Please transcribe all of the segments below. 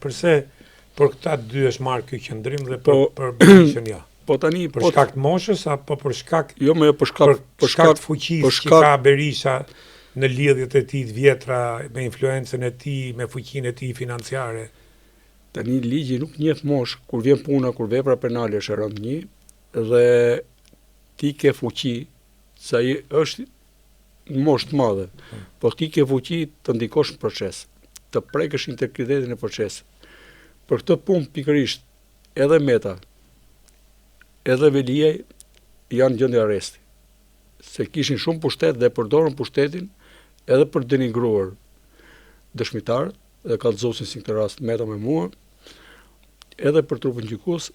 Përse për këta dy është marrë ky qëndrim dhe për po, për Berishën jo? Po tani për po, shkak të moshës apo për shkak Jo, më jo për shkak për, për shkak të fuqisë për shkak... që ka Berisha në lidhjet e tij të vjetra me influencën e tij, me fuqinë e tij financiare. Tani ligji nuk njeh moshë kur vjen puna kur vepra penale është e rëndë një dhe ti ke fuqi se ai është në moshë të madhe, po ti ke fuqi të ndikosh në proces, të prekësh integritetin e procesit. Për këtë punë pikërisht edhe Meta, edhe Veliaj janë në gjendje arresti, se kishin shumë pushtet dhe përdorën pushtetin edhe për të denigruar dëshmitarët dhe kallëzuesin si në këtë rast Meta me mua, edhe për trupin gjykues,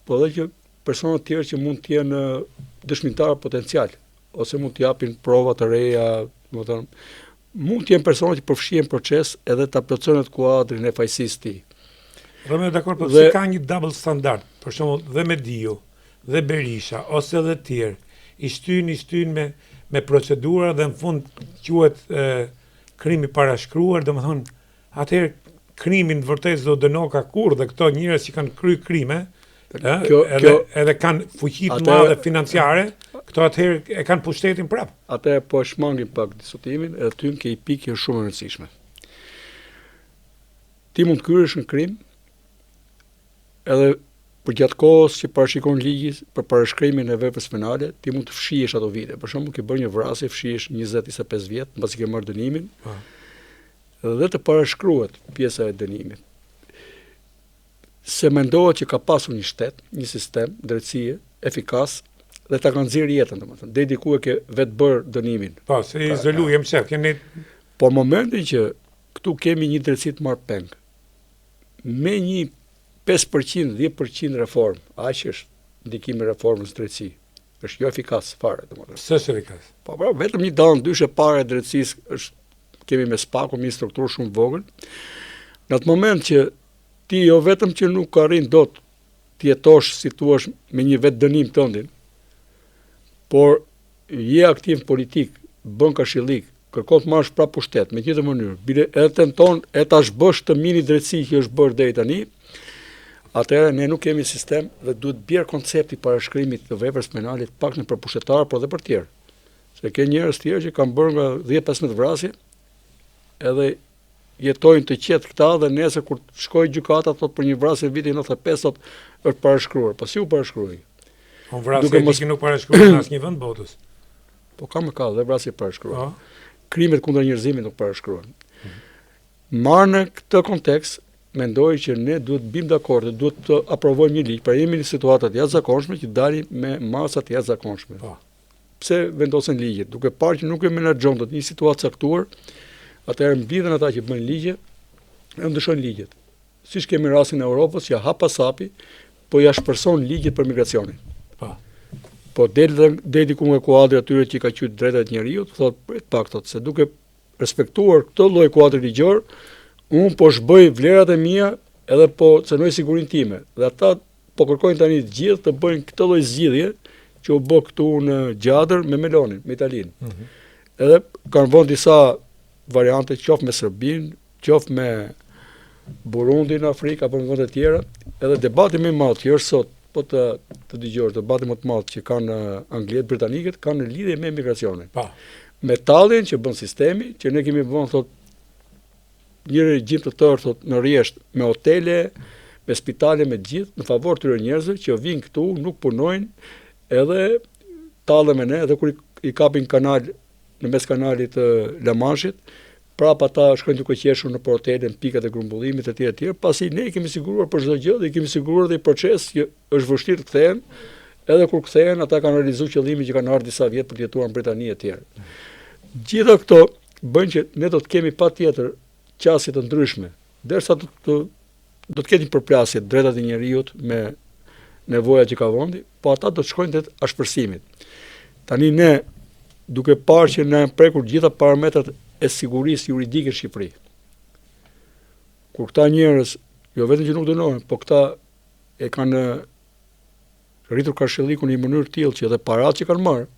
po edhe që persona të tjerë që mund të jenë dëshmitarë potencial ose mund të japin prova të reja, domethënë mund të jenë persona që përfshihen në proces edhe ta plotësojnë atë kuadrin e fajësisë së tij. Romeo dakord, po pse ka një double standard, për shembull dhe Mediu, dhe Berisha ose edhe të tjerë, i shtyn, i shtyn me me procedura dhe në fund quhet e, krim i parashkruar, domethënë Atëherë krimi në të vërtetë s'do dënoka kurrë dhe këto njerëz që kanë kry krime, ë, kjo, edhe kjo, edhe kanë fuqi të madhe financiare, këto atëherë e kanë pushtetin prapë. Atëherë po e shmangim pak diskutimin, edhe ty ke një pikë që është shumë e rëndësishme. Ti mund të kryesh një krim edhe përgjatë kohës që parashikon ligji për parashkrimin e veprës penale, ti mund të fshihesh ato vite. Për shembull, ke bërë një vrasje, fshihesh 20-25 vjet, mbasi ke marrë dënimin. Po. Dhe të parashkruhet pjesa e dënimit. Se mendohet që ka pasur një shtet, një sistem drejtësie efikas dhe ta kanë nxjerrë jetën, domethënë, deri diku e ke vetë bërë dënimin. Po, se i izolu, jem shef, kemi Por momentin që këtu kemi një drejtësi të marrë peng, me një 5%, 10% reformë, aq është ndikimi i reformës në drejtësi. Është jo efikas fare, domethënë. S'është efikas. Po, pra, vetëm një dallëndyshe para e drejtësisë është kemi me SPAK-un një strukturë shumë të vogël. Në atë moment që ti jo vetëm që nuk arrin dot të jetosh si thua me një vetëdënim tëndin, por je aktiv në politikë, bën karshillik, kërkon të marrësh prapë pushtet me gjithë mënyrë, bile edhe tenton e ta zhbësh të mini drejtësi që është bërë deri tani, atëherë ne nuk kemi sistem dhe duhet bjerë koncepti i parashkrimit të veprës penale të paktën për pushtetarë, por edhe për tjerë. Se ke njerëz tjerë që kanë bërë nga 10-15 vrasje, edhe jetojnë të qetë këta dhe nesër kur shkojë gjykata thotë për një vrasje në vitin 95 thotë është parashkruar. Po si u parashkrua? Po vrasje Duke mos nuk parashkruan në asnjë vend botës. Po ka më ka dhe vrasje parashkruan. Po. Krimet kundër njerëzimit nuk parashkruan. Mm -hmm. Marrë në këtë kontekst, mendoj që ne duhet të bim dakord dhe duhet të aprovojmë një ligj, pra jemi në situata të jashtëzakonshme që dalim me masa të jashtëzakonshme. Po. Pse vendosen ligjet? Duke parë që nuk e menaxhon dot një situatë të caktuar, atëherë mblidhen ata që bëjnë ligje e ndryshojnë ligjet. Siç kemi rastin e Europës që hap pas hapi po i ashpërson ligjet për migracionin. Po. Po del dhe del diku nga kuadri atyre që i ka quajtur drejtat e njeriut, thotë prit pak thotë se duke respektuar këtë lloj kuadri ligjor, unë po zhbëj vlerat e mia edhe po cenoj sigurinë time. Dhe ata Po kërkojnë tani të gjithë të bëjnë këtë lloj zgjidhje që u bë këtu në Gjadër me Melonin, me Italinë. Mm -hmm. Edhe kanë vënë disa variante qoftë me Serbinë, qoftë me Burundin në Afrikë apo në vende të tjera, edhe debati më i madh që është sot, po të të dëgjosh debati më të madh që kanë anglezët, britanikët kanë në lidhje me migracionin. Po. Me talljen që bën sistemi, që ne kemi vënë thotë një regjim të tërë thot në rresht me hotele, me spitale, me të gjithë në favor të tyre njerëzve që vijnë këtu, nuk punojnë, edhe tallen me ne, edhe kur i, i kapin kanal në mes kanalit të La Manshit, prapë ata shkojnë duke qeshur nëpër hotele, në pikat e grumbullimit etj etj, pasi ne i kemi siguruar për çdo gjë dhe i kemi siguruar dhe një proces që është vështirë të kthehen, edhe kur kthehen ata kanë realizuar qëllimin që kanë ardhur disa vjet për të jetuar në Britani etj. Gjitha këto bëjnë që ne do të kemi patjetër qasje të ndryshme, derisa do të do të ketë një përplasje të drejtat e njeriut me nevojat që ka vendi, po ata do të shkojnë drejt ashpërsimit. Tani ne duke parë që na janë prekur gjitha parametrat e sigurisë juridike në Shqipëri. Kur këta njerëz jo vetëm që nuk dënohen, po këta e kanë rritur karshillikun në një mënyrë të tillë që edhe paratë që kanë marrë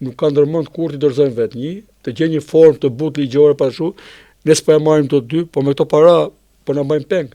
nuk kanë ndërmend kurrë t'i dorëzojnë vetë një, të gjejnë një formë të butë ligjore pa ashtu, ne s'po e marrim të dy, po me këto para Po na mbajnë peng.